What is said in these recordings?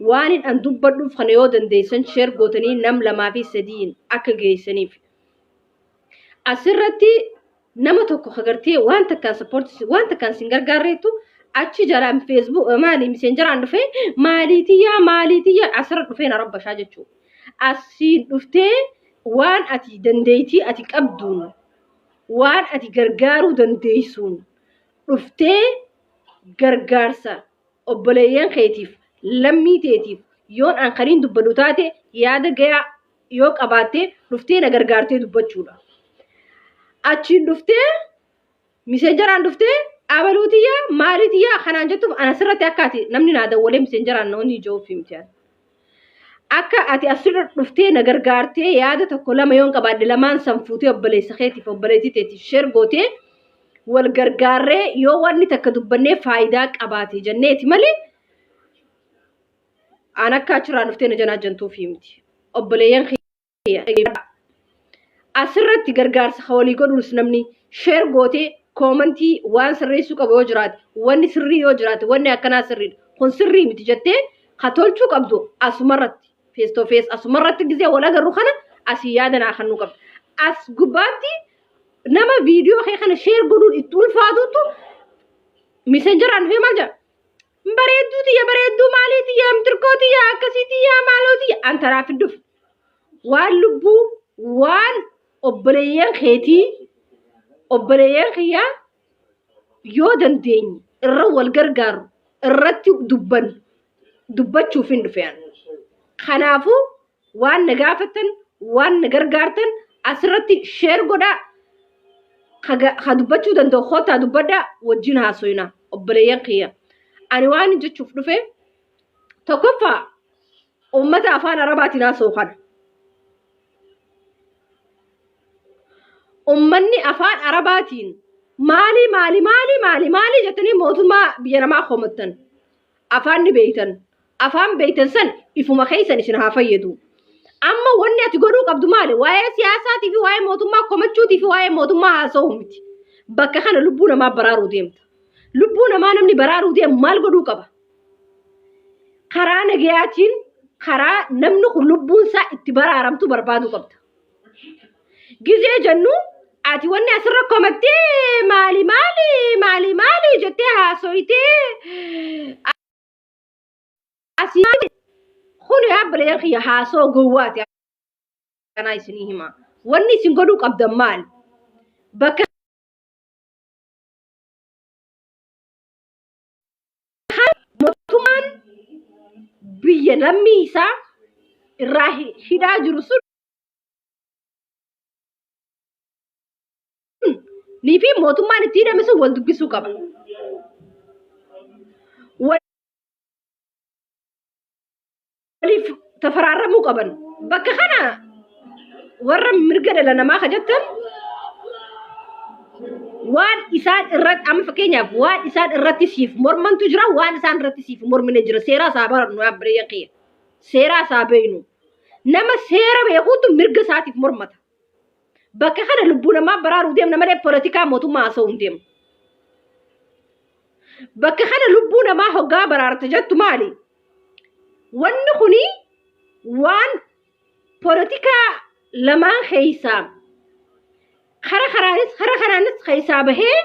Waanin an dubbadhuuf kana yoo dandeessan share gootanii nam lamaa fi sadiin akka geessaniif. Asirratti nama tokko kagartee waan takkaan support waan takkaan sin gargaarreetu achi jalaan Facebook maali miseenjaraan dhufee maaliitiyyaa maaliitiyyaa asirra dhufee na rabbashaa jechuudha. Asiin dhuftee waan ati dandeettii ati qabduun waan ati gargaaruu dandeessuun dhuftee gargaarsa obboleeyyan keetiif lammii teetiif yoon an kaniin dubbadhu taate yaada gayaa yoo qabaatte dhuftee na gargaartee dubbachuudha. Achiin dhuftee miseenjaraan dhuftee abaluutiyyaa maaliitiyyaa kanaan jettuuf ana asirratti akka ati namni naa dawwalee miseenjaraan na onni ijoo himti. Akka ati asirra dhuftee na gargaartee yaada tokko lama yoon qabaadhe lamaan san fuutee obboleessa keetiif obboleettii teetiif sheer gootee wal gargaarree yoo wanni takka dubbannee faayidaa qabaate jenneeti malee aan akka achirraa dhuftee na janaa jantuufi miti. Obboleeyyan kiyya dhaggeeffadhaa. Asirratti gargaarsa ka walii godhuus namni sheer gootee koomantii waan sirreessuu qabu yoo jiraate wanni sirrii yoo jiraate wanni akkanaa sirriidha kun sirrii miti jettee ka tolchuu qabdu asumarratti face to face asumarratti gizee wal agarru kana asii yaada naa kennuu qabda. As gubbaatti nama viidiyoo kee kana sheer godhuun itti ulfaatutu misenjeraan dhufee maal jedha? Bareedduu tiyya bareedduu maalii tiyya tirkoo tiyya akkasii tiyya maaloo tiyya an taraa fidduuf waan lubbuu waan obboleeyyan keetii obboleeyyan kiyyaa yoo dandeenye irra wal gargaaru irratti dubbannu dubbachuuf hin dhufe an. Kanaafuu waan na gaafattan waan na gargaartan asirratti sheer godhaa ka dubbachuu danda'u kottaa dubbadhaa wajjin haasoyna obboleeyyan kiyya. Ani waan jechuuf dhufe tokkoffaa uummata afaan arabaatiin haasa'u kana. Uummanni afaan arabaatiin maalii maalii maalii maalii maalii jettanii mootummaa biyya namaa komattan. Afaan ni beeytan. Afaan beeytan san ifuma keessan isin haa fayyadu. Amma wanni ati godhuu qabdu maali? Waa'ee siyaasaatii fi waa'ee mootummaa komachuutii fi waa'ee mootummaa haasa'uu miti. Bakka kana lubbuu namaa baraaruu deemta. Lubbuu namaa namni baraaruu deemu maal godhuu qaba? Karaa nagayaatiin karaa namni kun lubbuun isaa itti baraaramtu barbaaduu qabda. Gizee jennu ati wanni asirra komattee maali maali maali maali jettee haasoytee asii kun yaabbalee kiyya haasoo gowwaati kanaa isinii hima. Wanni isin godhuu qabdan maali? Bakka mootummaan biyya lammii isaa irraa hidhaa jiru sun nii fi mootummaan itti hidhame sun wal dubbisuu qaba. Waliif tafaraarramuu qaban. Bakka kana warra mirga dhala namaa ka jettan waan isaan irratti amma fakkeenyaaf waan isaan irratti siif mormantu jira waan isaan irratti siif mormine jira seeraa isaa barannu yaabbireeyyan kiyya seeraa isaa beeynu nama seera beekuutu mirga isaatiif mormata bakka kana lubbuu namaa baraaruu deemna malee poolitikaa mootummaa haasa'uu hin deemnu bakka kana lubbuu namaa hoggaa baraarta jettu maali Wanni kuni waan polotikaa lamaan keessaa kara karaanis kara kanaanis keessaa bahee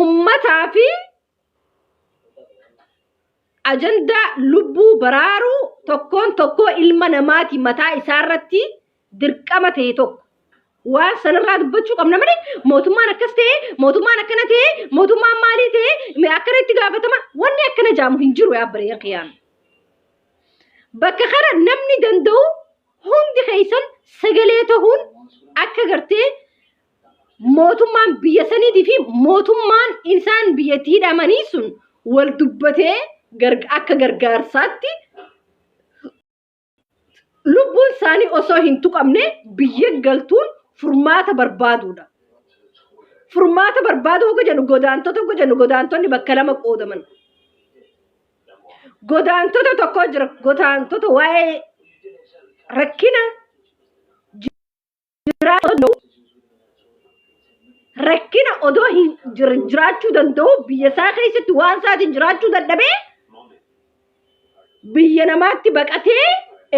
ummataa fi ajandaa lubbuu baraaruu tokkoon tokkoo ilma namaati mataa isaa irratti dirqama ta'e tokko waan sanarraa dubbachuu qabna malee mootummaan akkas ta'e mootummaan akkana ta'e mootummaan maalii ta'e mee akkana itti gaafatama wanni akkana jaamu hin jiru yaa obboleeyyan kiyyaama. Bakka kana namni danda'u hundi keessan sagalee ta'uun akka gartee mootummaan biyya saniitii fi mootummaan isaan biyyatti hidhamanii sun wal dubbatee akka gargaarsaatti lubbuun isaanii osoo hin tuqamne biyya galtuun furmaata barbaaduudha. Furmaata barbaaduu hogga jennu godaantota hogga jennu godaantonni bakka lama qoodaman. Godaantota tokko jira godaantota waa'ee rakkina jiraachuu rakkina odoo hin jiraachuu danda'u biyya isaa keessatti waan isaatiin jiraachuu dadhabee Biyya namaatti baqatee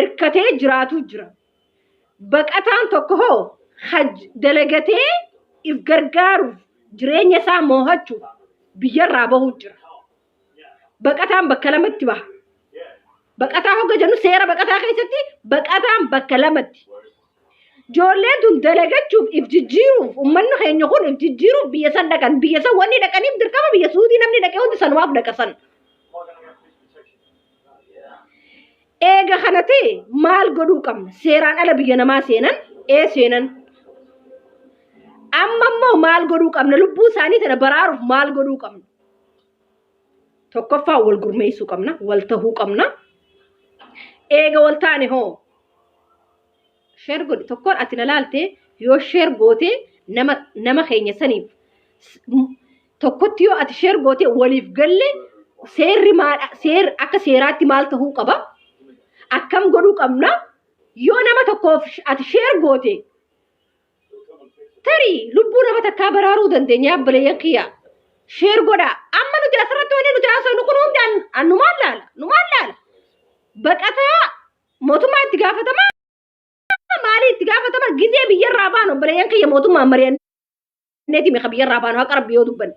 irkatee jiraatu jira. Baqataan tokko hoo dalagatee if gargaaruuf jireenya isaa moohachuuf biyyarraa bahuu jira. Baqataan bakka lamatti baha. Baqataa hogga jennu seera baqataa keessatti baqataan bakka lamatti. Ijoolleen tun dalagachuuf if jijjiiruuf uummanni keenya kun if jijjiiruuf biyya san dhaqan. Biyya san wanni dhaqaniif dirqama biyya Suudii namni dhaqee hundi sanumaaf dhaqa san. Eega kana ta'e maal godhuu qabna? Seeraan ala biyya namaa seenan ee seenan. Amma immoo maal godhuu qabna? Lubbuu isaanii tana baraaruuf maal godhuu qabna? Tokkoffaa wal gurmeessuu qabna, wal tahuu qabna. Eega wal taane hoo sheer godhi tokkoon ati na laalte yoo sheer goote nama nama keenya saniif tokkotti yoo ati sheer goote waliif galle seerri maal seer akka seeraatti maal tahuu qaba akkam godhuu qabna yoo nama tokkoof ati sheer goote Tarii lubbuu nama takkaa baraaruu dandeenya obboleeyyan kiyya. Sheer godhaa. Amma nuti asirratti wanni nuti haasofnu kun hundi an numaan laala. Numaan laala. Baqataa mootummaa itti gaafatamaa maalii itti gaafatama gizee biyyarraa baanu obboleeyyan kiyya mootummaan mari'anneeti meeqa biyyarraa baanu haqa rabbi yoo dubbanne.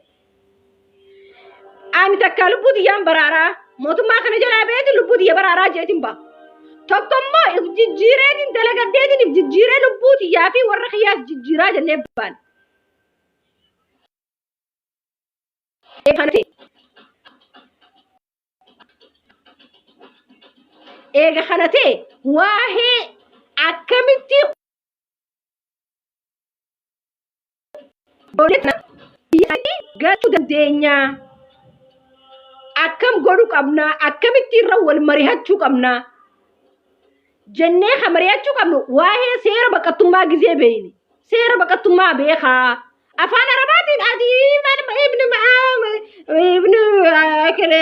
Ani takkaa lubbuu tiyyaan baraaraa mootummaa kana jalaa beetin lubbuu tiyya baraaraa jeetin ba'a. Tokko immoo if jijjiireetiin dalagaddeetiin if jijjiiree lubbuu tiyyaa fi warra kiyyaas jijjiiraa jennee baana. Kana ta'e. Eega kana ta'e waa'ee akkamitti Ijoollee tana biyyatti galchuu dandeenya. Akkam godhuu qabna? Akkamitti irra wal marihachuu qabna? Jennee kan marihachuu qabnu waa'ee seera baqattummaa gizee beeyne. Seera baqattummaa beekaa. Afaan Arabaatiin ati ibni ibni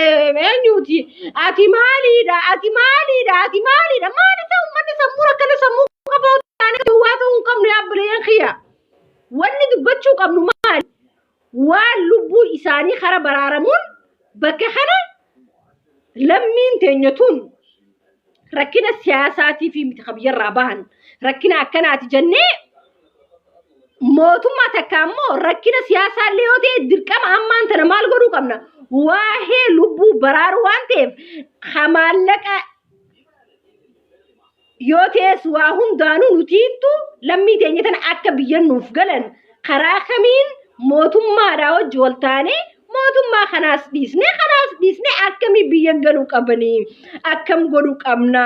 eenyuuti? Ati maaliidha? Ati maaliidha? Ati maaliidha? Maali ta'u uummanni sammuu akkana sammuu qaboo taane duwwaa ta'uu hin qabnu yaabbileen kiyya. Wanni dubbachuu qabnu maali? Waan lubbuu isaanii kara baraaramuun bakka kana lammiin teenya tun rakkina siyaasaatii fi miti biyyarraa bahan rakkina akkanaati jennee mootummaa takka ammoo rakkina siyaasaa illee yoo ta'e dirqama ammaan tana maal godhuu qabna? Waa'ee lubbuu baraaruu waan ta'eef ha maallaqa Yoo ta'es waa hundaanuu nutiittu lammii teenya tana akka biyya nuuf galan karaa kamiin mootummaadhaa wajji wal taanee mootummaa kanaas dhiisnee kanaas dhiisnee akkamii biyya galuu qabanii akkam godhuu qabna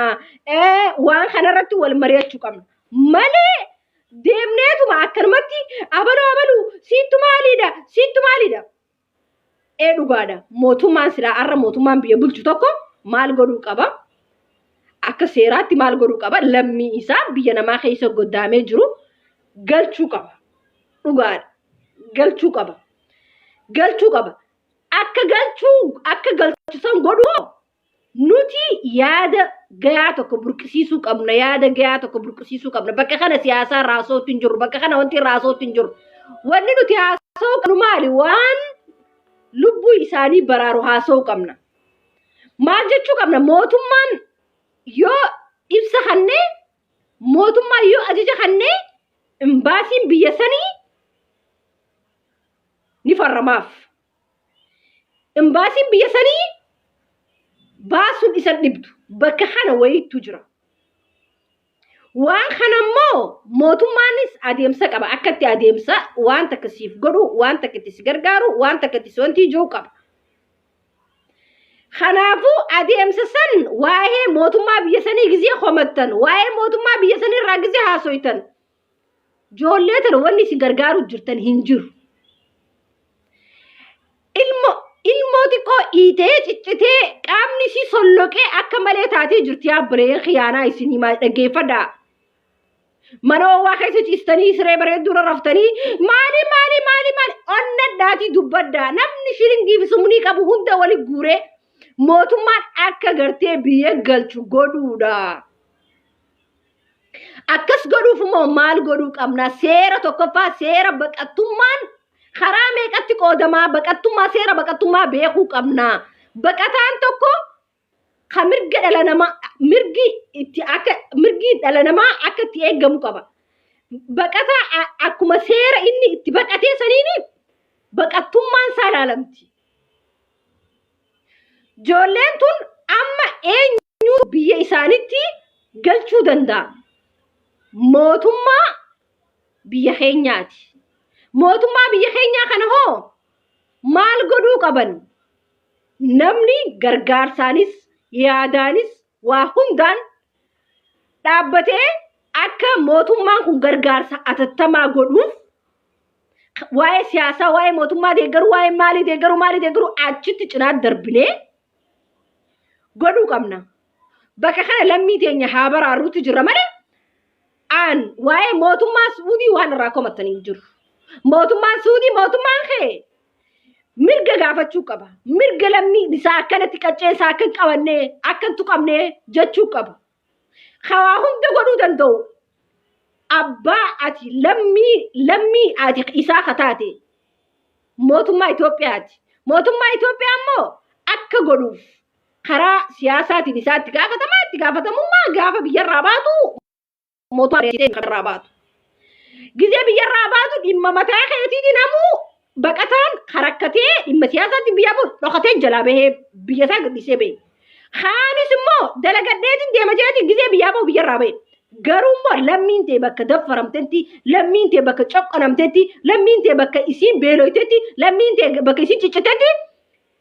waan kanarratti wal mari'achuu qabna malee deemneetuma akkanumatti abaluu abaluu siittu maaliidha siittu maaliidha Ee dhugaadha. Mootummaan silaa har'a mootummaan biyya bulchu tokko maal godhuu qaba? Akka seeraatti maal godhuu qaba? Lammii isaa biyya namaa keessa goddaamee jiru galchuu qaba. Dhugaadha. Galchuu qaba. Galchuu qaba. Akka galchuu akka galchu san godhuu Nuti yaada gayaa tokko burqisiisuu qabna. Yaada gayaa tokko burqisiisuu qabna. Bakka kana siyaasaa raasootti hin jirru. Bakka kana wanti raasootti hin jirru. Wanni nuti haasa'uu qabnu maali? Waan lubbuu isaanii baraaru haasa'uu qabna. Maal jechuu qabna? Mootummaan yoo ibsa kannee, mootummaan yoo ajaja kannee, imbaasiin biyya sanii ni farramaaf. Imbaasiin biyya sanii baasuun isan dhibdu bakka kana wayiitu jira. Waan kana immoo mootummaanis adeemsa qaba. Akka itti adeemsa waan takka siif godhu, waan takka itti si gargaaru, waan takka itti si wanti ijoo qaba. Kanaafuu adeemsa san waa'ee mootummaa biyya sanii gizee komattan, waa'ee mootummaa biyya sanii irraa gizee haasoytan, Ijoollee tana wanni isin gargaaru jirtan hin jiru. Ilmo ilmoo xiqqoo dhiitee ciccitee qaamni isii solloqee akka malee taatee jirti yaabbilee khiyaanaa isin himaa dhaggeeffadhaa. Mana oowwaa keessa ciistanii siree bareedduu irra raftanii maali maali maali maali onnadhaatii dubbadhaa namni shiringii fi sumnii qabu hunda wali guuree mootummaan akka gartee biyya galchu godhuudha. Akkas godhuuf immoo maal godhuu qabna? Seera tokkoffaa seera baqattummaan karaa meeqatti qoodamaa? Baqattummaa seera baqattummaa beekuu qabna. Baqataan tokko ka mirga Mirga dhala namaa mirgi itti akka mirgi dhala namaa akka itti eeggamu qaba. Baqataa akkuma seera inni itti baqatee saniini baqattummaan isaa ilaalamti. Ijoolleen tun amma eenyu biyya isaanitti galchuu danda'a? Mootummaa biyya keenyaati. Mootummaa biyya keenyaa kana hoo maal godhuu qaban? Namni gargaarsaanis yaadaanis waa hundaan dhaabbatee akka mootummaan kun gargaarsa atattamaa godhuuf, waa'ee siyaasaa, waa'ee mootummaa deeggaruu, waa'ee maalii deeggaruu, maalii deeggaruu achitti cinaa darbinee godhuu qabna. Bakka kana lammii teenya haa baraarruutti jirra malee aan waa'ee mootummaa Suudii waan irraa komattanii hin jiru. Mootummaan Suudii mootummaan kee mirga gaafachuu qaba. Mirga lammii isaa akkanatti qacceensaa akka hin qabannee akka hin tuqamnee jechuu qaba. Hawaa hunda godhuu danda'u abbaa ati lammii lammii ati isaa kataate mootummaa Itoophiyaati. Mootummaa Itoophiyaa immoo akka godhuuf karaa siyaasaatiin isaa itti gaafatamaa, itti gaafatamummaa gaafa biyyarraa baatu mootummaa biyyarraa baatu. Gizee biyyarraa baatu dhimma mataa keetiin namuu baqataan harakkatee dhimma siyaasaatiin biyyaa bahu dhokatee jalaa bahee biyya isaa gadhiisee bahe. Kaanis immoo dalagadheetiin deema jeetiin gizee biyyaa bahu biyyarraa bahe. Garuu immoo lammiin ta'e bakka daffaramtetti, lammiin ta'e bakka coqqanamtetti, lammiin ta'e bakka isiin beeloytetti, lammiin ta'e bakka isiin ciccitetti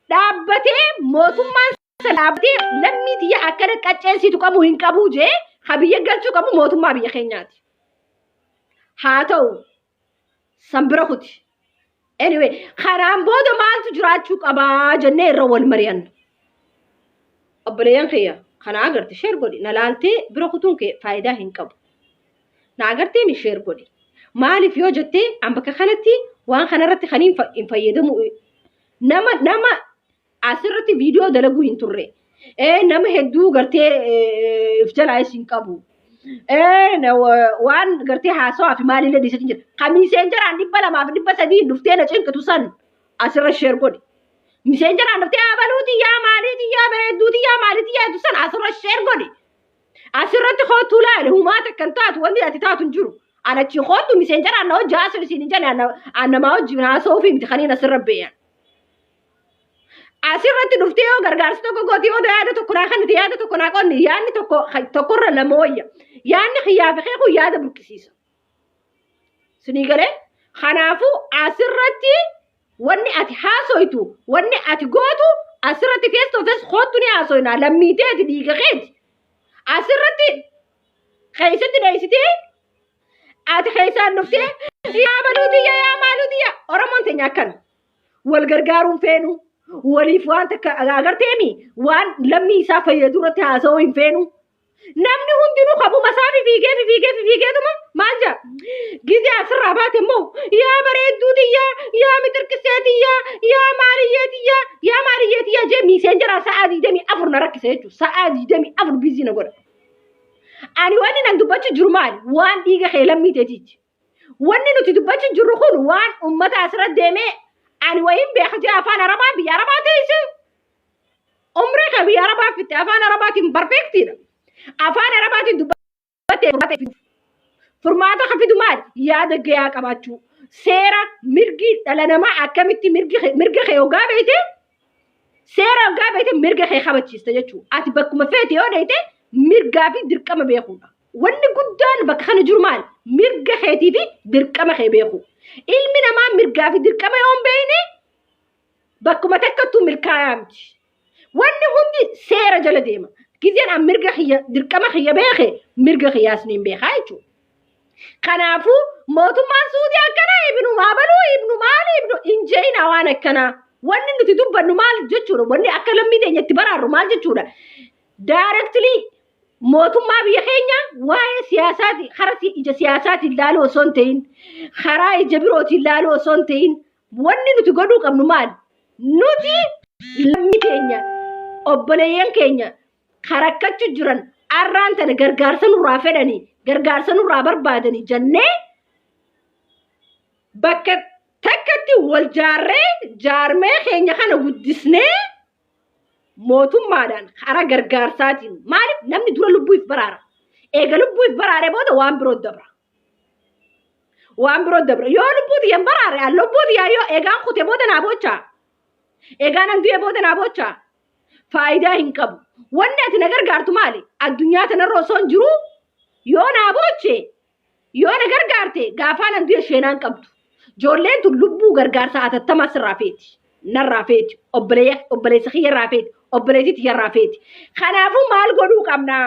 dhaabbatee, mootummaan sana dhaabbatee lammii tiyya akkana qacceensiitu qabu hin qabuu jee ha biyya galchuu qabu mootummaa biyya keenyaati. Haa ta'u, san bira kuti. Anyway, kanaan booda maaltu jiraachuu qabaa jennee irra wal mari'anna. Obboleeyyan kiyya, kana agarte share godhi. Na laaltee bira kutuun kee faayidaa hin qabu. Na agartee mi, share godhi. Maaliif yoo jettee, an bakka kanatti waan kanarratti kan hin fayyadamu nama asirratti viidiyoo dalaguu hin turre. Nama hedduu gartee if jalaayis hin qabu. Waan gartee haasawaa fi maalillee dhiisatiin jira. Ka Messengeraan 200 fi 300 dhuftee na cinqitu san asirra share godhi. Messengeraan dhuftee abaluuti yaa maaliiti yaa bareedduuti yaa maaliiti yaa san asirra share godhi. Asirratti kootuu laale, humaa takka hin taatu, wanti ati taatu hin jiru. An achi kootu Messengeraan na hojii haasa'u isiin hin jenne, an namaa wajjin haasa'uuf miti kaniin asirra beeyan. Asirratti dhuftee yoo gargaarsa tokko gooti, yoo yaada tokko naa kennite, yaada tokko naa qonni, yaadni tokko tokkorra lama wayya. Yaadni kiyyaa fi kee kun yaada burqisiisa. Sinii galee? Kanaafuu asirratti wanni ati haasoytu, wanni ati gootu, asirratti face to face koottu ni haasoyna, lammiiteeti, dhiiga keeti. Asirratti keessatti dheessitee ati keessaan dhuftee yaa baluutiyya yaa maaluutiyya. Oromoon teenya akkana. Wal gargaaruun feenu, waliif waan takka agarteemi waan lammii isaa fayyadu irratti haasa'uu hin feenu. Namni hundinuu qabuma isaa fiigee fiigee fiigeetuma maal jaa, gizee asirraa baate immoo yaa bareedduu tiyyaa, yaa mixirqisee tiyyaa, yaa maaliyyee tiyyaa, yaa maaliyyee tiyyaa jee Messengeraa sa'aa 24 na rakkisa jechuudha. Sa'aa 24 busy na godha. Ani wanni nan dubbachuu jiru maali? Waan dhiiga kee lammii teetiiti. Wanni nuti dubbachuu jirru kun waan ummata asirra deemee ani wayiin beeka jee afaan Arabaa biyya Arabaa teesse. Umrii kee biyya Arabaa fitte, afaan Arabaatiin perfectiidha. Afaan Arabaatiin dubbattee furmaata fidu. Furmaata ka fidu maali? Yaada gahaa qabaachuu. Seera mirgi dhala namaa akkamitti mirga kee hoggaa beekte, seera hoggaa beekte, mirga kee kabachiista jechuudha. Ati bakkuma feete yoo dheeyte mirgaa fi dirqama beekuudha. Wanni guddaan bakka kana jiru maali? Mirga keetii fi dirqama kee beeku. Ilmi namaa mirgaa fi dirqama yoo hin beekne bakkuma takkattuu milkaa'aa miti. Wanni hundi seera jala deema. Gizeen an mirga kiyya, dirqama kiyya beeke, mirga kiyyaas ni beekaa jechuudha. Kanaafuu mootummaan Suudii akkana, ibnu maabaluu, ibnu maali, ibnu injeeyinaa waan akkanaa. Wanni nuti dubbannu maal jechuudha? Wanni akka lammii teenya itti baraarru maal jechuudha? Directly mootummaa biyya keenya waa'ee siyaasaati karaa ija siyaasaatiin ilaaluu osoo hin ta'in, karaa ija birootiin ilaaluu osoo hin ta'in, wanni nuti godhuu qabnu maali? Nuti lammii keenya, obboleeyyan keenya karakkachuu jiran arraan tana gargaarsa nurraa fedhanii, gargaarsa nurraa barbaadanii jennee bakka takkatti wal jaarree, jaarmee keenya kana guddisnee. Mootummaadhaan karaa gargaarsaatiin maaliif namni dura lubbuu if baraara. Eega lubbuu if baraare booda waan biroo dabra. Waan biroo dabra. Yoo lubbuu tiyya hin baraare an lubbuu tiyya yoo eegaan kute booda naa boochaa. Eegaan an du'e booda naa boochaa. Faayidaa hin qabu. Wanni ati na gargaartu maali? Addunyaa tanarra osoo hin jiruu yoo naa booche Yoo na gargaarte gaafaan an du'e sheenaan qabdu. Ijoolleen tun lubbuu gargaarsa atattamaa sirraa feeti. Narraa feeti. Obboleessa kiyyarraa feeti. Obboleettii tiyyarraa feeti. Kanaafuu maal godhuu qabna?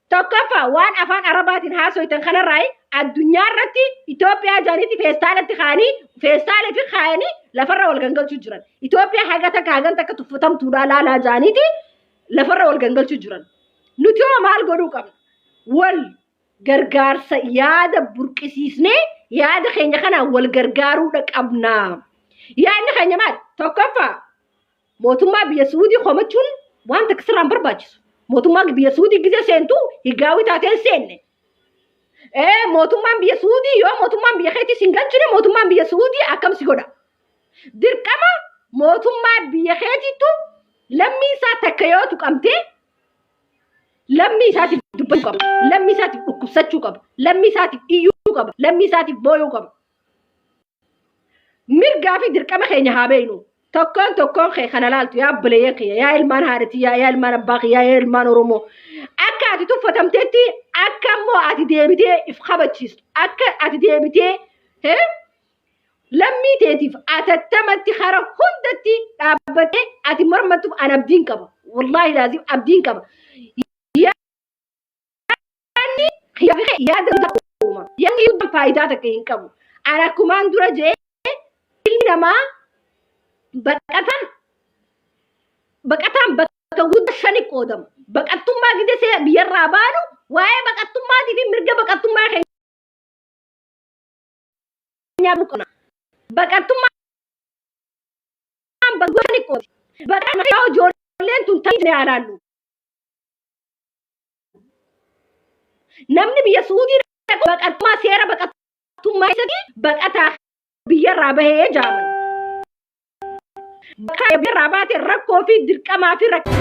Tokkoffaa waan afaan Arabaatiin haasoytan kanarraa addunyaa irratti Itoophiyaa jaaniitti feestaalatti kaa'anii feestaala fi kaayanii lafarra wal gangalchuu jiran. Itoophiyaa haga takka hagan takka tuffatamtuudhaa laalaa jaaniiti lafarra wal gangalchuu jiran. Nuti hoo maal godhuu qabna? Wal gargaarsa yaada burqisiisnee yaada keenya kanaan wal gargaaruudha qabna. Yaadni keenya maali? Tokkoffaa mootummaa biyya Suudii komachuun waan takka sirraan barbaachisu. Mootummaa biyya Suudii gizee seentu higaawii taatee hin seenne. Ee mootummaan biyya Suudii yoo mootummaan biyya keetii sin galchine mootummaan biyya Suudii akkam si godha? Dirqama mootummaa biyya keetiittu lammii isaa takka yoo tuqamtee Lammii isaatiif dubbachuu qaba. Lammii isaatiif dhukkubsachuu qaba. Lammii isaatiif iyyuu qaba. Lammii isaatiif booyuu qaba. Mirgaa fi dirqama keenya haa beeknu. Tokkoon tokkoon kee kana laaltu yaa obboleeyyan kiyya yaa ilmaan haadha tiyyaa yaa ilmaan abbaa kiyyaa yaa ilmaan Oromoo. Akka ati tuffatamteetti akka immoo ati deebitee if kabachiistu akka ati deebitee hee, lammii teetiif atattamatti kara hundatti dhaabbattee ati mormattuuf an abdiin qaba. Wallaahi laazim abdiin qaba. Yaadni kiyya fi kee yaada guddaa uuma. Yaadni guddaan faayidaa takka hin qabu. An akkumaan dura jee ilmi namaa baqataan baqataan bakka guddaa shani qoodama. Baqattummaa gidee see biyyarraa baanu waa'ee baqattummaatii fi mirga baqattummaa keenyaa qabna. Baqattummaan bakka guddaa shani qoodi. Baqataan yoo ijoolleen tun ta'ii haa laallu. Namni biyya Suudii dhaqu baqattummaa seera baqattummaa keessatti baqataa biyyarraa bahee jaaman. Baqataa biyyarraa baate rakkoo fi dirqamaa fi rakkoo.